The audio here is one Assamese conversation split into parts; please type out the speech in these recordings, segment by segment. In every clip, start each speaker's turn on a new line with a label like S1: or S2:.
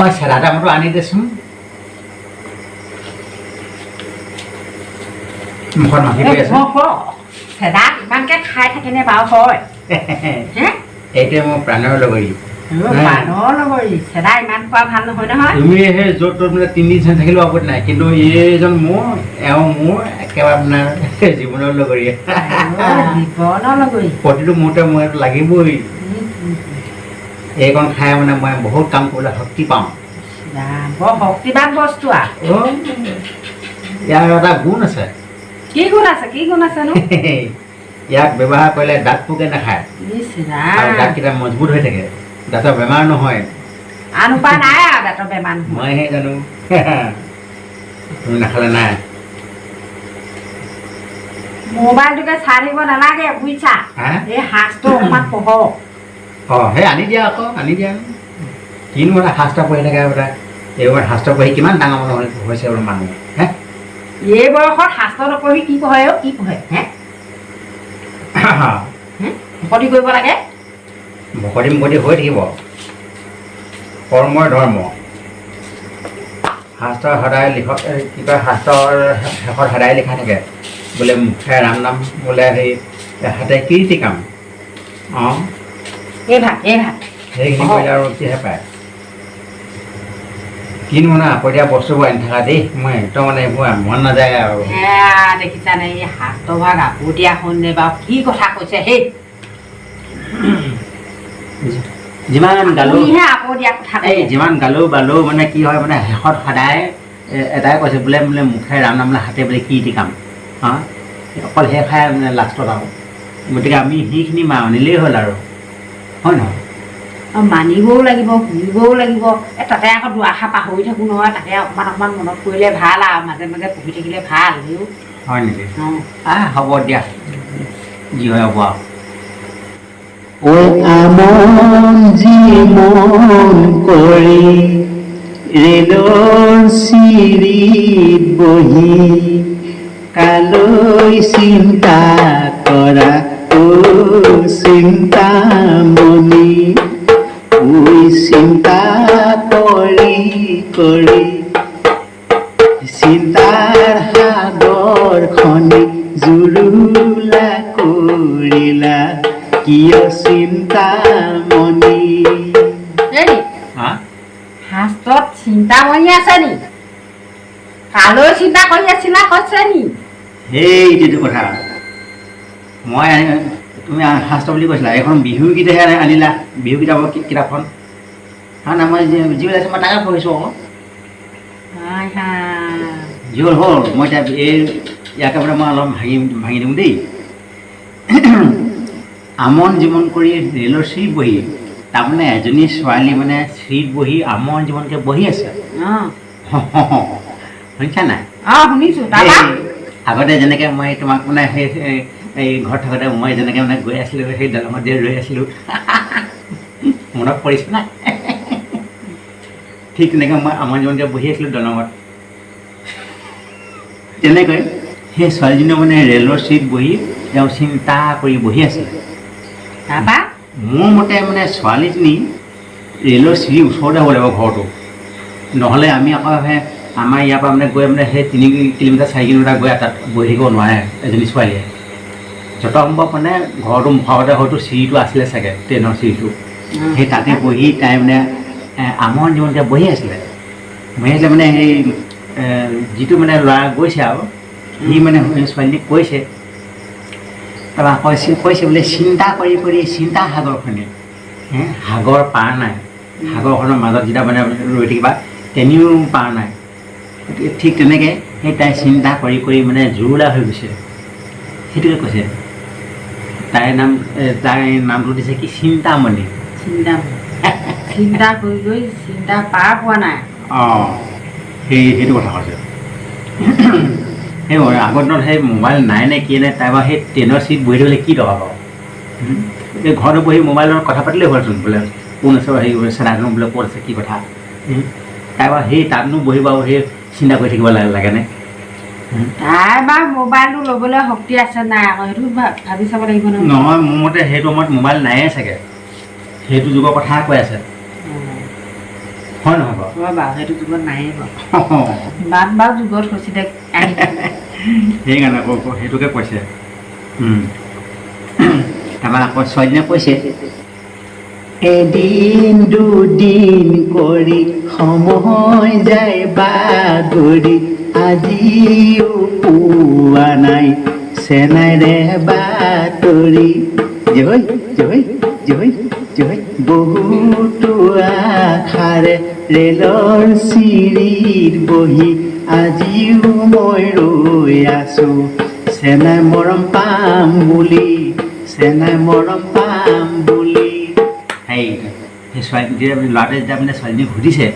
S1: অ চেৰা দামটো আনি দেচোন, মুখত মাখি পৰি আছে।
S2: চেদা ইমানকে খাই থাকেনে বাৰু হয়? হে?
S1: এইটোৱে মোৰ প্ৰাণৰ লগৰী।
S2: প্ৰাণৰ লগৰী চেদা ইমান খোৱা ভাল নহয় নহয়।
S1: তুমি সেই য'ত ত'ত মানে তিনিদিন থাকিলেও আপত্তি নাই, কিন্তু এইজন মোৰ, এওঁ মোৰ একেবাৰে আপোনাৰ জীৱনৰ লগৰী।
S2: জীৱনৰ লগৰী।
S1: প্ৰতিটো মুহূৰ্তে মোৰ এইটো লাগিবই। এইকণ খাই মানে মই বহুত কাম কৰিবলৈ শক্তি পাওঁ।
S2: বৰ শক্তিবান বস্তু আৰু।
S1: ইয়াৰ এটা গুণ আছে।
S2: কি গুণ আছে? কি গুণ আছে নো?
S1: ইয়াক ব্যৱহাৰ কৰিলে দাঁত পোকে নাখায় আৰু দাঁতকেইটা মজবুত হৈ থাকে, দাঁতৰ বেমাৰ নহয়।
S2: আন উপায় নাই আৰু দাঁতৰ বেমাৰ নহয়।
S1: মইহে জানো, তুমি নাখালে নাই।
S2: মোবাইলটোকে চাই থাকিব নালাগে বুজিছা, এই শাস্ত্ৰ অকণমান পঢ়ক।
S1: অঁ, সেই আনি দিয়া আকৌ, আনি দিয়া। কিনো এটা শাস্ত্ৰ পঢ়ি থাকে এটা, এইবোৰ শাস্ত্ৰ পঢ়ি কিমান ডাঙৰ মানুহ হৈছে বোলে মানুহ হে।
S2: এই বয়সত শাস্ত্ৰ নপঢ়ি কি পঢ়ে অ', কি পঢ়ে হে? ভকতি কৰিব লাগে।
S1: ভকতি মুকতি হৈ থাকিব। কৰ্মই ধৰ্ম। শাস্ত্ৰ সদায় লিখক, কি কয়, শাস্ত্ৰৰ শেষত সদায় লিখা থাকে বোলে মুখে ৰাম নাম, বোলে সেই হাতে কীৰ্তি কাম। অঁ,
S2: এই ভাগ, এই ভাগ।
S1: সেইখিনি কৰিলে আৰু কিহে পায়? কিনো মানে আপদীয়া বস্তুবোৰ আনি থকা দেই, মই একদম মানে এইবোৰ মন নাযায় আৰু।
S2: দেখিছানে, এই শাস্ত্ৰভাগ আপদীয়া হ'ল নে বাৰু? কি কথা কৈছে সেই?
S1: যিমান গালো
S2: আপদীয়া কথা,
S1: এই যিমান গালো বালো মানে কি হয়, মানে শেষত সদায় এটাই কৈছে বোলে, বোলে মুখে ৰাম নাম, হাতে বোলে কীৰ্তি কাম। হা, অকল সেই খাই মানে লাষ্টত আৰু। গতিকে আমি সেইখিনি মানিলেই হ'ল আৰু, হয় নহয়?
S2: মানিবও লাগিব, শুনিবও লাগিব। এই তাতে আকৌ দুআষাৰ পাহৰি থাকোঁ নহয়, তাকে অকণমান অকণমান মনত পৰিলে ভাল আৰু মাজে মাজে পঢ়ি থাকিলে ভাল।
S1: হয় নেকি? অঁ, হ'ব দিয়া, যি হয় হ'ব আৰু।
S3: ঐ আমন জীৱন কৰি ৰেলৰ চিৰিত বহি কালৈ চিন্তা কৰা অ চিন্তামণি, ঐ চিন্তা কৰি কৰি চিন্তাৰ সাগৰখনি জুৰুলা কৰিলা কিয় চিন্তামণি?
S2: শাস্ত্ৰত চিন্তামণি আছে নি? কালৈ চিন্তা কৰি আছিলা কৈছে নি?
S1: সেইটোতো কথা। মই তুমি শাস্ত্ৰ বুলি কৈছিলা, এইখন বিহু গীতহে আনিলা, বিহু কিতাপৰ কিতাপখন। হা নাই, মই যি ওলাইছে মই তাকে পঢ়িছোঁ আকৌ। যি হ'ল হ'ল, মই এতিয়া এই ইয়াকে মানে মই অলপ ভাঙি ভাঙি দিওঁ দেই। আমন জীৱন কৰি ৰেলৰ চিট বহি, তাৰমানে এজনী ছোৱালী মানে চিট বহি আমন জীৱনকৈ বহি আছে। শুনিছা নাই?
S2: শুনিছোঁ।
S1: আগতে যেনেকৈ মই তোমাক মানে সেই এই ঘৰত থাকোঁতে মই যেনেকৈ মানে গৈ আছিলোঁ, সেই দলঙত যে ৰৈ আছিলোঁ, মনত পৰিছে নাই? ঠিক তেনেকৈ মই আমন জীৱনকৈ বহি আছিলোঁ দলঙত, তেনেকৈ সেই ছোৱালীজনীয়ে মানে ৰেলৰ চিট বহি তেওঁ চিন্তা কৰি বহি আছিলে।
S2: তাৰপৰা
S1: মোৰ মতে মানে ছোৱালীজনী ৰেলৰ চিৰিৰ ওচৰতে হ'ব লাগিব ঘৰটো, নহ'লে আমি আকৌ সেই আমাৰ ইয়াৰ পৰা মানে গৈ মানে সেই 3 কিলোমিটাৰ 4 কিলোমিটাৰ গৈ তাত বহি থাকিব নোৱাৰে এজনী ছোৱালীয়ে। যত সম্ভৱ মানে ঘৰটো মুখাগতে হয়তো চিৰিটো আছিলে চাগে, ট্ৰেইনৰ চিৰিটো, সেই তাতে বহি তাই মানে আমন জীৱনকৈ বহি আছিলে। বহি আছিলে মানে সেই যিটো মানে ল'ৰা গৈছে আৰু সি মানে ছোৱালীজনীক কৈছে, তাৰপৰা কৈছে কৈছে বোলে চিন্তা কৰি কৰি চিন্তা সাগৰখনে সাগৰ পাৰ নাই, সাগৰখনৰ মাজত যেতিয়া মানে ৰৈ থাকিবা তেনেও পাৰ নাই। ঠিক তেনেকৈ সেই তাই চিন্তা কৰি কৰি মানে জুৰুলা হৈ গৈছে, সেইটোকে কৈছে। তাইৰ নাম, তাইৰ নামটো দিছে কি, চিন্তামণি।
S2: চিন্তা চিন্তা কৰি কৰি চিন্তা পাৰ পোৱা নাই।
S1: অঁ, সেইটো কথা কৈছে। সেই আগৰ দিনত সেই মোবাইল নাই নে কি নাই, তাই বাৰু সেই ট্ৰেইনৰ চিট বহি থাকিলে কি দৰকাৰ বাৰু? এই ঘৰতে বহি মোবাইলত কথা পাতিলেই হ'লচোন, বোলে কোন আছে, হেৰি চেনাইনো বোলে ক'ত আছে কি কথা। তাই বাৰু সেই তাতনো বহি বাৰু সেই চিন্তা কৰি থাকিব লাগেনে?
S2: তাই বাৰু মোবাইলটো ল'বলৈ শক্তি আছে নাই আকৌ, সেইটো ভাবি চাব লাগিব নহয়।
S1: নহয়, মোৰ মতে সেইটো সময়ত মোবাইল নাইয়ে চাগে, সেইটো যুগৰ কথা কৈ আছে। হয় নহয় বাৰু?
S2: হয় বাৰু, সেইটো যুগত নায়েই বাৰু। ইমান বাৰু যুগত হৈছিলে কাহিনী।
S1: সেইকাৰণে আকৌ সেইটোকে কৈছে। তাৰপৰা আকৌ ছোৱালীজনীয়ে কৈছে,
S3: এদিন দুদিন কৰি সময় যায় বাগৰি, আজিও পোৱা নাই চেনাইৰে বাতৰি। জয় জয় জয় জয়। বহুতো আশাৰে ৰেলৰ চিৰিত বহি আজিও মই ৰৈ আছো, চেনাই মৰম পাম বুলি, চেনাই মৰম পাম বুলি।
S1: সেই সেই ছোৱালী যেতিয়া ল'ৰাটোৱে যেতিয়া মানে ছোৱালীজনীক সুধিছে,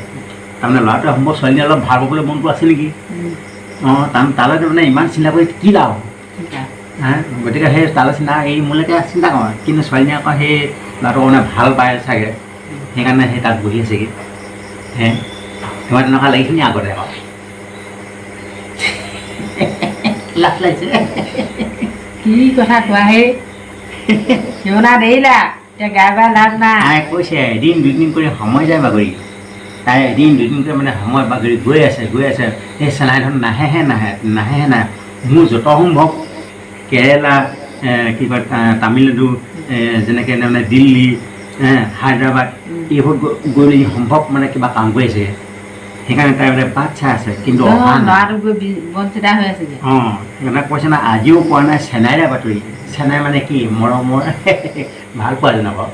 S1: তাৰমানে ল'ৰাটোৱে সম্ভৱ ছোৱালীজনী অলপ ভাল পাবলৈ মনটো আছে নেকি। অঁ, তালৈ মানে ইমান চিন্তা কৰি কি লাভ হা? গতিকে সেই তালৈ চিন্তা এই মোলৈকে চিন্তা কৰে, কিন্তু ছোৱালীজনীয়ে আকৌ সেই ল'ৰাটোক মানে ভাল পায় চাগে, সেইকাৰণে সেই তাত বহি আছেগৈ। হে, তোমাৰ তেনেকুৱা লাগিছে নি আগতে? আকৌ লাজ লাগিছে।
S2: কি কথা কোৱা হে, চিঞনা দেৰিলা এতিয়া গাই বাই লাভ নাই।
S1: তাই কৈছে এদিন দুদিন কৰি সময় যায় বাগৰি। তাই এদিন দুদিন কৰি মানে সময় বাগৰি গৈ আছে গৈ আছে, সেই চেনাই ধন নাহেহে নাহে, নাহেহে নাহে। মোৰ যত সম্ভৱ কেৰেলা, কি কয়, তামিলনাডু, যেনেকৈ মানে দিল্লী, হায়দৰাবাদ, এইবোৰ গৈ মেলি সম্ভৱ মানে কিবা কাম কৰি আছে, সেইকাৰণে তাই মানে বাট চাই আছে, কিন্তু অহা নাই।
S2: ল'ৰাটো গৈ বঞ্চিতা হৈ আছেগৈ।
S1: অঁ, সেইকাৰণে কৈছে না আজিও পোৱা নাই চেনাইৰে বাতৰি। চেনাই মানে কি মৰমৰ ভাল পোৱা যেন আকৌ।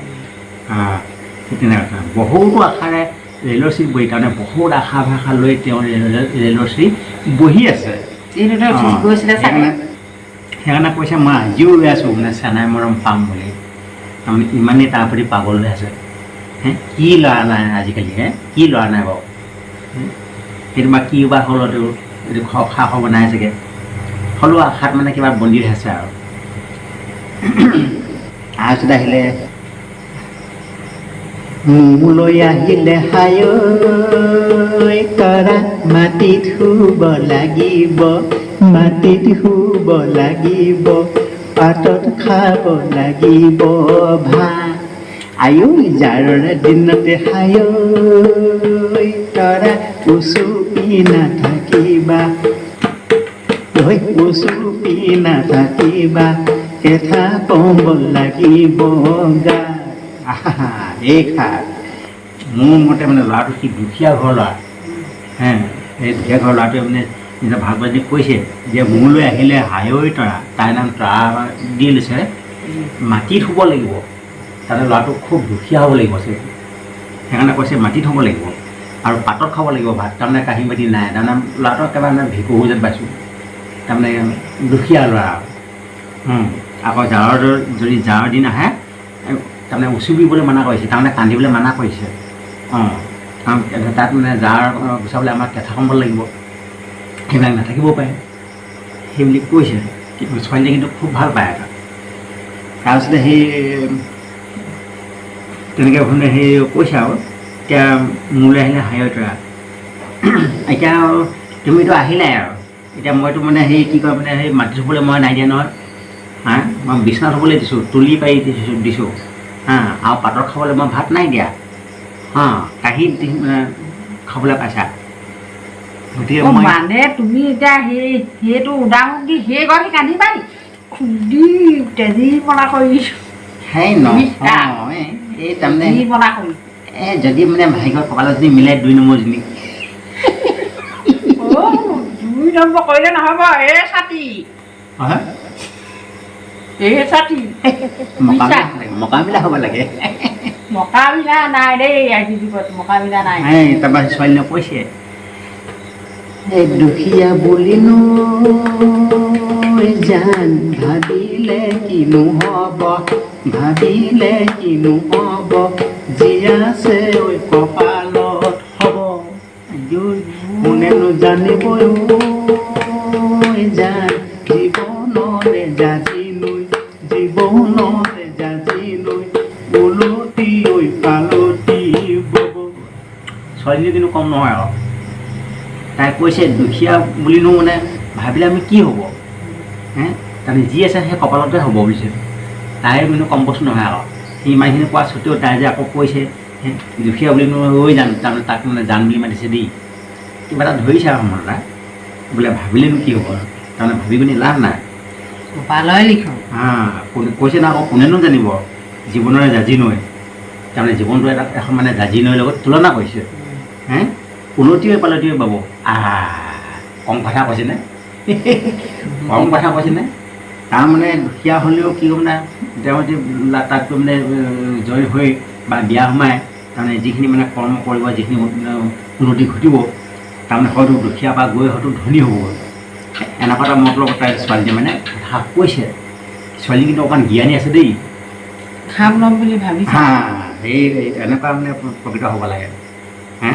S1: অঁ, সেই তেনেকুৱা কথা। বহুতো আশাৰে ৰেলৰ চিট বহি, তাৰমানে বহুত আশা ভাষা লৈ তেওঁ ৰেলৰ চিট বহি আছে।
S2: এইটোতে গৈছিলে চাগে।
S1: সেইকাৰণে কৈছে মই আজিও ৰৈ আছোঁ মানে চেনাই মৰম পাম বুলি। তাৰমানে ইমানেই তাৰ প্ৰতি পাগল হৈ আছে। হে, কি ল'ৰা নাই আজিকালি, হে কি ল'ৰা নাই বাৰু। সেইটো বা কি বা হ'ল, এইটো খা খবৰ নাই চাগে, হ'লেও আশাত মানে কিবা বন্দী হৈ আছে আৰু।
S3: তাৰপিছত আহিলে মোলৈ আহিলে হায় তৰা, মাটিত শুব লাগিব, মাটিত শুব লাগিব, পাতত খাব লাগিব ভাত। আয়ৈ জাৰৰ দিনতে হায় তৰা, উচুপি নাথাকিবা, ঐ উচুপি নাথাকিবা, কেঁথা কম্বল লাগিব গা।
S1: আহা, এই খাৰ মোৰ মতে মানে ল'ৰাটো কি দুখীয়া ঘৰৰ ল'ৰা হে, এই দুখীয়া ঘৰৰ ল'ৰাটোৱে মানে নিজৰ ভাল পোৱাজনীক কৈছে যে মোলৈ আহিলে হায়ৈ তৰা, তাইৰ নাম তৰা দি লৈছে, মাটিত শুব লাগিব। তাৰমানে ল'ৰাটো খুব দুখীয়া হ'ব লাগিব চাগে, সেইকাৰণে কৈছে মাটিত শুব লাগিব আৰু পাতত খাব লাগিব ভাত, তাৰমানে কাঁহী বাতি নাই। তাৰমানে ল'ৰাটো একেবাৰে মানে ভিকহু যেন পাইছোঁ, তাৰমানে দুখীয়া ল'ৰা। আকৌ জাৰৰ যদি জাৰৰ দিন আহে, তাৰমানে উচুপিবলৈ মানা কৰিছে, তাৰমানে কান্দিবলৈ মানা কৰিছে। অঁ, কাৰণ তাত মানে জাৰ গুচাবলৈ আমাক কেঁথা কম্বল লাগিব, সেইবিলাক নাথাকিবও পাৰে সেইবুলি কৈছে। কিন্তু ছোৱালীয়ে কিন্তু খুব ভাল পায় এটা। তাৰপিছতে সেই তেনেকৈ শুনে সেই কৈছে আৰু এতিয়া মোলৈ আহিলে হায়ৈ তৰা, এতিয়া আৰু তুমিতো আহিলাই আৰু এতিয়া মইতো মানে সেই কি কয় মানে সেই মাটি থ'বলৈ মই নাই দিয়া নহয়, হা, মই বিচনাত থ'বলৈ দিছোঁ, তুলি পাৰি দিছোঁ, হা, আৰু পাতত খাবলৈ মই ভাত নাই দিয়া, হা, কাঁহীত মানে খাবলৈ পাইছা। গতিকে মই
S2: মানে তুমি এতিয়া সেইটো উদাহৰণ দি সেই গছ কান্দিবা নি? খুন্দি তেজি মনা কৰি
S1: সেই নহয়, এই তাৰমানে
S2: মনা কৰি
S1: এই যদি মানে ভাগ্যৰ কপালত যদি মিলে দুই নম্বৰজনী।
S2: দুই নম্বৰ কৰিলে নহ'ব, এই ছাতি এই ছাতি
S1: মকামিলা হ'ব লাগে।
S2: মকামিলা নাই দেই আজিৰ যুগত, মকামিলা নাই।
S1: তাৰপৰা ছোৱালীজনীয়ে কৈছে
S3: এই দুখীয়া বুলিনো জান ভাবিলে কিনো হ'ব, ভাবিলে কিনো হ'ব, যি আছে ঐ কপালত হ'ব। কোনেনো জানিব ঐ জান জীৱনৰে জাজি লৈ, জীৱনৰে জাজি লৈ উলটি ঐ পালটি বব।
S1: ছোৱালীজনী কিন্তু কম নহয় আৰু তাই কৈছে দুখীয়া বুলিনো মানে ভাবিলে আমি কি হ'ব, হে, তাৰমানে যি আছে সেই কপালতে হ'ব বুলিছে। তাই কিন্তু কম বস্তু নহয় আৰু সি ইমানখিনি কোৱা স্বত্তেও তাই যে আকৌ কৈছে হে, দুখীয়া বুলি ঐ জান, তাৰমানে তাক মানে জান বুলি মাতিছে দেই। কিবা এটা ধৰিছে আৰু মনটা বোলে ভাবিলেনো কি হ'ব, তাৰমানে ভাবি পিনি লাভ নাই।
S2: কপালয় লিখো।
S1: হা, কোনে কৈছে না আকৌ, কোনেনো জানিব জীৱনৰে জাজি নৈ। তাৰমানে জীৱনটো এটা এখন মানে জাজি নৈৰ লগত তুলনা কৰিছে। হে, উলটিয়ে পালটিয়ে পাব। কম কথা কৈছেনে? কম কথা কৈছেনে? তাৰমানে দুখীয়া হ'লেও কি হ'ব না, তেওঁ যে তাত গৈ মানে জয় হৈ বা বিয়া সোমাই তাৰমানে যিখিনি মানে কৰ্ম কৰিব, যিখিনি উন্নতি ঘটিব, তাৰমানে হয়তো দুখীয়া পৰা গৈ হয়তো ধনী হ'ব। এনেকুৱা এটা মতলব তাই ছোৱালীজনী মানে কথা কৈছে। ছোৱালী কিন্তু অকণমান জ্ঞানী আছে দেই।
S2: খাম ল'ম বুলি ভাবিছে।
S1: হা, এই এনেকুৱা মানে প্ৰকৃত হ'ব লাগে। হে।